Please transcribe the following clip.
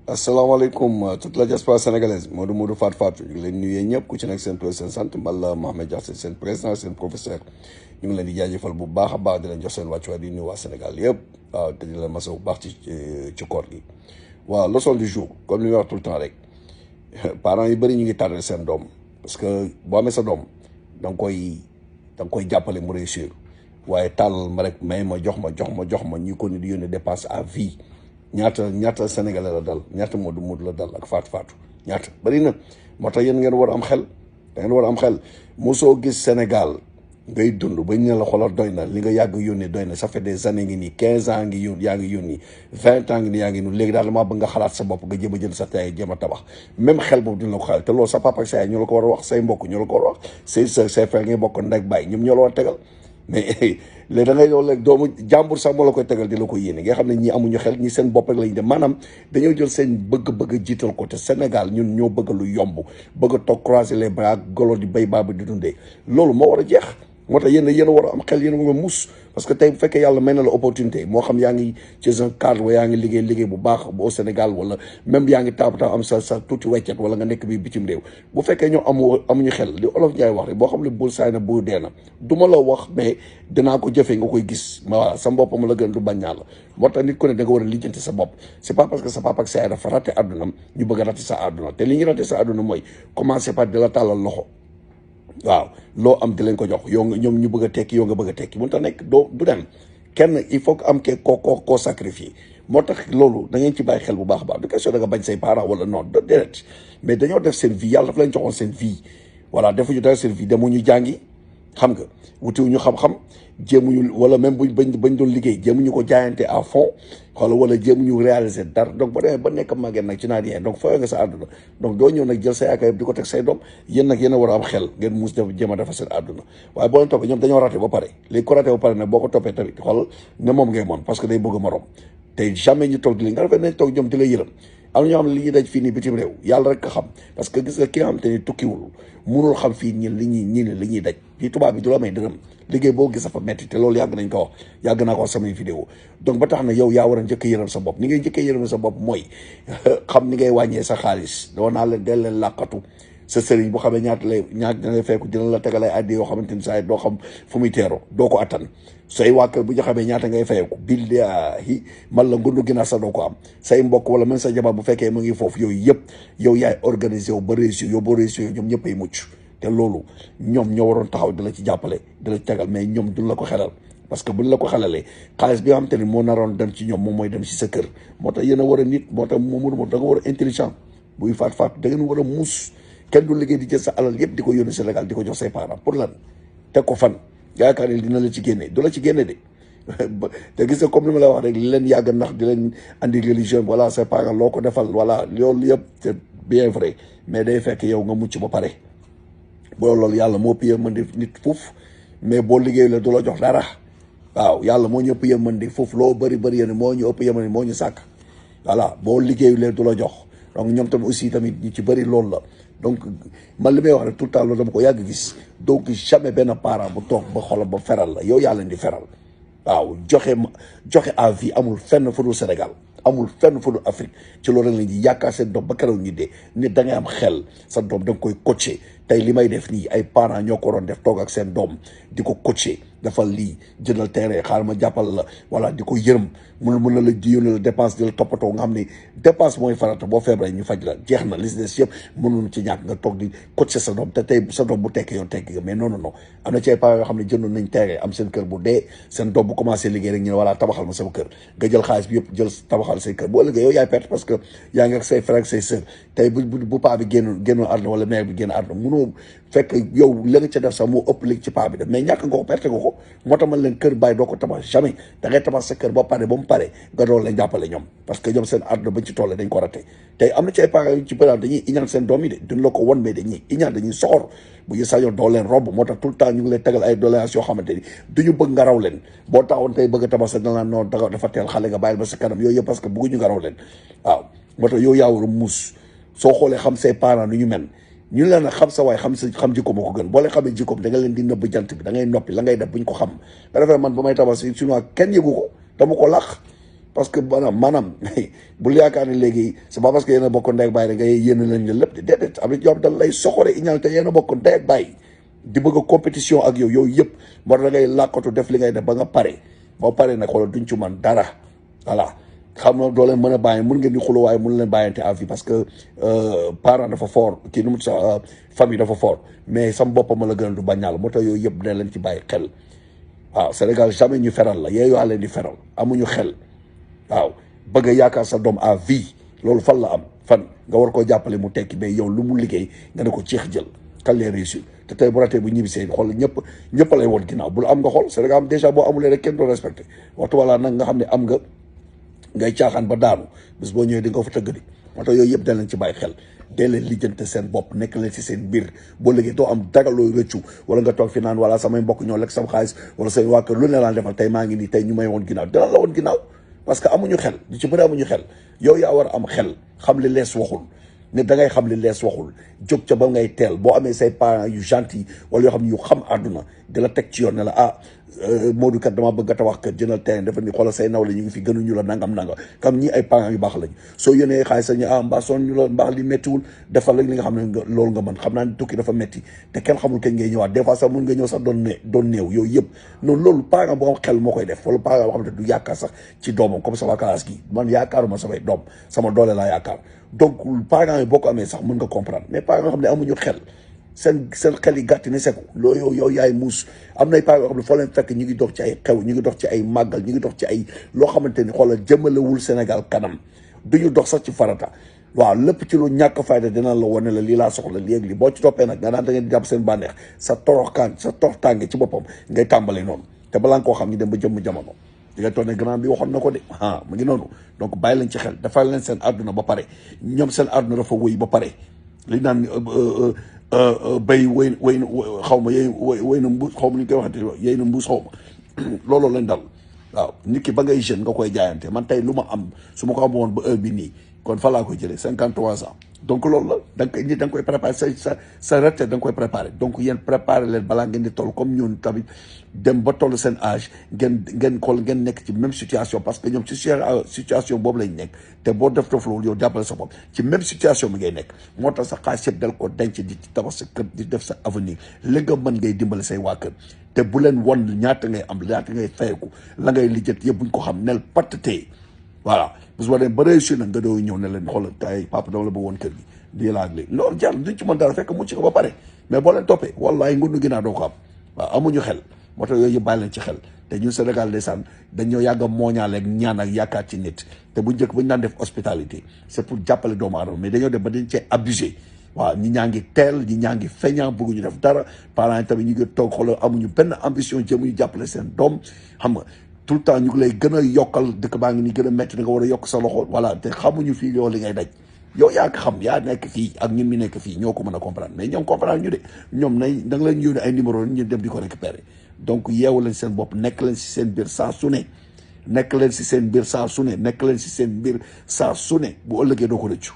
asalaamaaleykum toute la diaspora sénégalaise Modou Fatou Fatou ñu ngi leen nuyu ñëpp ku ci nekk seen tur seen sant man la Mohamed Diassé seen président seen professeur ñu ngi leen di jaajëfal bu baax a baax di leen jox seen wàccuwaay di nuyu waa Sénégal yëpp waaw te di leen masa bu baax ci koor gi. waaw leçon du jour comme li ñuy wax tout le temps rek parents yu bëri ñu ngi tardé seen doom parce que boo amee sa doom da nga koy jàppale mu réussir waaye tàllal ma rek may ma jox ma ñu ko ni di yónnee dépense à vie. ñaata sénégalais la dal ñaata Modou la dal ak Fatou ñaata bëri na moo tax yéen ngeen war a am xel da ngeen war a am xel mosoo gis Sénégal ngay dund ba ñu ne la xoolal doy na li nga yàgg yónni doy na ça fait des années ngi nii 15 ans yaa ngi yónni 20 ans ngi nii yaa ngi nii léegi daal damaa bëgg nga xalaat sa bopp nga jéem a jël sa tey jéem a tabax même xel boobu dina la ko xel te loolu sa papa ak sa yaay ñoo la ko war a wax say mbokk ñoo la ko war a wax say sœur say frère ngay bokk ndek bàyyi ñoom ñoo la war a tegal mais léegi da ngay yow léegi doomu jàmbur sax moo la koy tegal di la ko yéene nga xam ne ñi amuñu xel ñi seen bopp rek lañu dem maanaam dañoo jël seen bëgg-bëgg jiital ko te Sénégal ñun ñoo bëgg lu yomb bëgg a toog croiser les bras golo di béy baa bi di dundee loolu moo war a jeex moo tax yéen a war a am xel yéen a war a mus parce que tey bu fekkee yàlla may na la opportunité moo xam yaa ngi ci un cadre wa yaa ngi liggéey bu baax au Sénégal wala même yaa ngi taab am sa tuuti weccet wala nga nekk bi bitim réew bu fekkee ñoo amuñu xel li olof Njaay wax rek boo xam ne bul saay na bu dee na du ma la wax mais dinaa ko jëfee nga koy gis ma voilà sa boppam la gën du bañ ñaa la moo tax nit ku ne da nga war a lijjanti sa bopp c'est pas parce que sa papa ak sa yaay dafa raté àddunam ñu bëgg a raté sa àdduna te li ñu raté sa àdduna mooy commencer par di la tàllal loxo waaw loo am di leen ko jox yow nga ñoom ñu bëgg a tekki yow nga bëgg a tekki mënut a nekk du dem kenn il faut que am ke koo sacrifier moo tax loolu da ngeen ci bàyyi xel bu baax a baax du question da nga bañ say parents wala non déedéet mais dañoo def seen vie yàlla dafa leen joxoon seen vie voilà defuñu dara seen vie demuñu jàngi xam nga wutiwuñu xam-xam jéemuñu wala même bañ doon liggéey jéemuñu ko jaayante à fond wala jéemuñu réaliser dara donc ba demee ba nekk màggee nag ci naa rien donc fooy nga sa àdduna donc doo ñëw nag jël say yaakaar di ko teg say doom yéen nag yéen a war a am xel ngeen muus def jéem a defar seen àdduna waaye boo leen toppee ñoom dañoo raté ba pare léegi ko raté ba pare nag boo ko toppee tamit xool ne moom ngay moon parce que day bëgg morom te jamais ñu toog di li nga defee nañ toog ñoom di la yërëm am na ñoo xam ne li ñuy daj fii nii bitim réew yàlla rek ka xam parce que gis nga ki nga xam te ni tukkiwul munul xam fii ñi li ñuy daj fii tubaab bi du la may dërëm liggéey boo gis dafa metti te loolu yàgg nañ ko wax yàgg naa ko wax samay vidéo donc ba tax na yow yaa war a njëkk a yërëm sa bopp ni ngay njëkk a yërëm sa bopp mooy xam ni ngay wàññee sa xaalis doo naa leen del leen làqatu sa sëriñ bu xamee ñaata lay fekku dina la tegal ay addi yoo xamante ni saa doo xam fu muy teeroo doo ko attan say waa kër bu ñu xamee ñaata ngay fayeku billahi man la ngundu ginaar sa doo ko am say mbokk wala même sa jabar bu fekkee mu ngi foofu yooyu yëpp yow yaay organisé wu ba réussir yow boo réussir ñoom ñëpp ay mucc te loolu ñoom ñoo waroon taxaw di la ci jàppale di la ci tegal mais ñoom duñ la ko xelal parce que buñ la ko xelalee xaalis bi nga xam te ni moo naroon dem ci ñoom moom mooy dem ci sa kër moo tax yéen a war a nit moo tax moo da nga war a intelligent buy faat da ngeen war a muus kenn du liggéey di jël sa alal yëpp di ko yónni Sénégal di ko jox say parents pour lan teg ko fan yaakaar ne dina la ci génne du la ci génne de te gis nga comme ni ma la wax rek li leen yàgg ndax di leen andi religion voilà say parents loo ko defal voilà loolu yëpp c'est bien vrai mais day fekk yow nga mucc ba pare boo loolu yàlla moo ëpp yërmande nit foofu mais boo liggéey la du la jox dara waaw yàlla moo ñu ëpp yërmande foofu loo bëri yéen moo ñu ëpp yërmande moo ñu sàkk voilà boo liggéeyu leen du la jox donc ñoom tamit aussi tamit ñu ci bëri loolu la donc man li may wax rek tout le temps loolu dama ko yàgg gis donc jamais benn parent bu toog ba xolam ba feral la yow yaa leen di feral waaw joxe à vie amul fenn fu dul Sénégal amul fenn fu dul Afrique ci loolu rek lañ di yaakaar seen doom ba keroog ñu dee nit da ngay am xel sa doom da nga koy coacher tey li may def nii ay parents ñoo ko doon def toog ak seen doom di ko coacher defal lii jëndal terrain xaaral ma jàppal la voilà di ko yërëm mun na la yónnee la dépense di la toppatoo nga xam ne dépense mooy farata boo feebaree ñu faj la jeex na li si des yëpp mënul ci ñàkk nga toog di coacher sa doom te tey sa doom bu tekki yow tekki nga mais non am na ci ay parents yoo xam ne jëndoon nañ terrain am seen kër bu dee seen doom bu commencé liggéey rek ñu ne voilà tabaxal ma sama kër nga jël xaalis bi yëpp jël tabaxal say kër boo liggéey yow yaay perte parce que yaa ngi ak say frère ak say sœur tey bu paa bi génnoon àdduna wala mère bi génn àdduna munoo fekk yow la nga ca def sax moo ëpp léegi ci paa bi def mais ñàkk nga ko perte nga ko moo tax man leen kër bàyyi doo ko tabax jamais da ngay tabax sa kër ba pare nga doon leen jàppale ñoom parce que ñoom seen àdduna bañ ci tolle dañ ko raté tey am na ci ay parents yu ci bëri dañuy iñaan seen doom yi de duñ la ko won mais dañuy iñaan dañuy soxor bu ñu sañoon doo leen romb moo tax tout le temps ñu ngi lay tegal ay doléances yoo xamante ni duñu bëgg nga raw leen boo taxoon tey bëgg a tabax sa dana noonu dafa teel xale nga bàyyil ba sa kanam yooyu yëpp parce que bëgguñu nga raw leen waaw moo tax yow yaa war a muus soo xoolee xam say parents nu ñu mel ñu leen a xam sa waay xam jikko moo ko gën boo leen xamee jikkoom da nga leen di nëbb jant bi da ngay noppi la ngay def buñ ko xam nga defee man ba may tabax si sinon kenn yëgu ko dama ko làq parce que maanaam bul yaakaar ne léegi c'est pas parce que yéen a bokk ndey ak bàyyi rek nga yéen lañ la lépp de déedéet am na ñoom dañ lay soxore iñaan te yéen a bokk ndey ak bàyyi di bëgg a compétition ak yow yooyu yëpp moo tax da ngay làkkatu def li ngay def ba nga pare boo paree nag xoolal duñ ci man dara voilà xam na doo leen mën a bàyyi mun ngeen di xuloo waaye mun leen bàyyante à vie parce que parent dafa fort kii nu mu sax famille dafa fort mais sam boppam la gën a du bañaal moo tax yooyu yëpp dina leen ci bàyyi xel waaw Sénégal jamais ñu feral la yeeyu leen di feral amuñu xel waaw bëgg a yaakaar sa doom à vie loolu fan la am fan nga war koo jàppale mu tekki mais yow lu mu liggéey nga ne ko ceex jël kan lee réussir te tey bu ratee bu ñibbisee xool ñëpp lay woon ginnaaw bul am nga xool Sénégal am déjà boo amulee rek kenn doo respecté waxtu wala nag nga xam ne am nga ngay caaxaan ba daanu bis boo ñëwee di nga ko fa tëgg di moo tax yooyu yëpp dañ leen ci bàyyi xel dee leen lijjante seen bopp nekk leen ci seen mbir boo léegi doo am dara looy rëccu wala nga toog fi naan wala samay mbokk ñoo lekk sama xaalis wala say waa kër lu ne laan defal tey maa ngi nii tey ñu may woon ginnaaw dina la woon ginnaaw parce que amuñu xel du ci bëri amuñu xel yow yaa war a am xel xam li lees waxul ne da ngay xam li lees waxul jóg ca ba ngay teel boo amee say parents yu gentil wala yoo xam ne yu xam àdduna di la teg ci yoon ne la Modou kat dama bëgg a tabax kër jëndal terrain dafa ni xoolal say nawle ñu ngi fi gënuñu la nangam comme ñi ay parents yu baax lañu soo yónnee xaalis sañu mbaa soon ñu la mbaax li méttiwul defal rek li nga xam ne loolu nga mën xam naa ne tukki dafa métti te kenn xamul kañ ngay ñëwaat des fois sax mun nga ñëw sax doon néew yooyu yëpp noonu loolu parent boo am xel moo koy def wala parent boo xam ne du yaakaar sax ci doomam comme sama classe gi man yaakaaruma samay doom sama doole laa yaakaar donc parents yi boo ko amee sax mën nga comprendre mais parents yoo xam ne amuñu xel seen xel yi gàtt ni seku loolu yow yaay muus am nay parents yoo xam ne foo leen fekk ñu ngi dox ci ay xew ñu ngi dox ci ay màggal ñu ngi dox ci ay loo xamante ni xoolal jëmalewul Sénégal kanam duñu dox sax ci farata waaw lépp ci lu ñàkk fayda dina la wane la lii laa soxla léegi li boo ci toppee nag nga naan da ngeen di jàpp seen bànneex sa toroxtànge ci boppam ngay tàmbale noonu te balaa nga koo xam ñu dem ba jëmm jamono di nga toog ne grand bi waxoon na ko de mu ngi noonu donc bàyyi leen ci xel defal leen seen àdduna ba pare ñoom seen àdduna dafa wëy ba pare li naan béy wéy xaw ma wéy na mbuus xaw ma ni ñu koy waxante yéy na mbuus xaw ma looloo leen dal waaw nit ki ba ngay jeune nga koy jaayante man tey lu ma am su ma ko amoon ba heure bi nii kon fa laa koy jëlee 53 ans donc loolu la da nga koy nit da nga koy préparé sa retraite da nga koy préparé donc yéen préparé leen balaa ngeen di toll comme ñoon tamit dem ba toll seen âge ngeen xool ngeen nekk ci même situation parce que ñoom ci situation boobu lañ nekk te boo def loolu yow jàppale sa bopp ci même situation bi ngay nekk moo tax sa xaalis yëpp dal ko denc di tabax sa kër di def sa avenir li nga mën ngay dimbale say waa kër te bu leen won ñaata ngay am ñaata ngay fayeku la ngay lijjat yëpp buñ ko xam nel pattatee voilà bu su ma dem ba réussir nag nga doo ñëw ne leen xoolal tay papa dama la ba woon kër gi lii laa ak lii loolu jàll duñ ci mën dara fekk mucc ko ba pare mais boo leen toppee wallaay ngundu ginnaaw doo ko am waaw amuñu xel moo tax yooyu yëpp bàyyi leen ci xel te ñun Sénégal ndeysaan dañoo yàgg a mooñaaleeg ñaan ak yaakaar ci nit te bu njëkk bu ñu daan def hospitalité c'est pour jàppale doomu aadama mais dañoo def ba dañ cee abusé waaw ñi ñaa ngi teel ñi ñaa ngi feñaa bëgguñu def dara parents yi tamit ñu ngi toog xoolal amuñu benn ambition jëmuñu jàppale seen doom xam nga tout le temps ñu ngi lay gën a yokkal dëkk baa ngi ni gën a métti da nga war a yokk sa loxo voilà te xamuñu fii yow li ngay daj yow yaa ko xam yaa nekk fii ak ñun mi nekk fii ñoo ko mën a comprendre mais ñoom comprendre ñu de ñoom nañ da nga leen yónnee ay numéro ñu dem di ko récupérer donc yeewu leen seen bopp nekk leen si seen biir saa su ne nekk leen si seen biir saa su ne nekk leen si seen biir saa su ne bu ëllëgee doo ko rëccu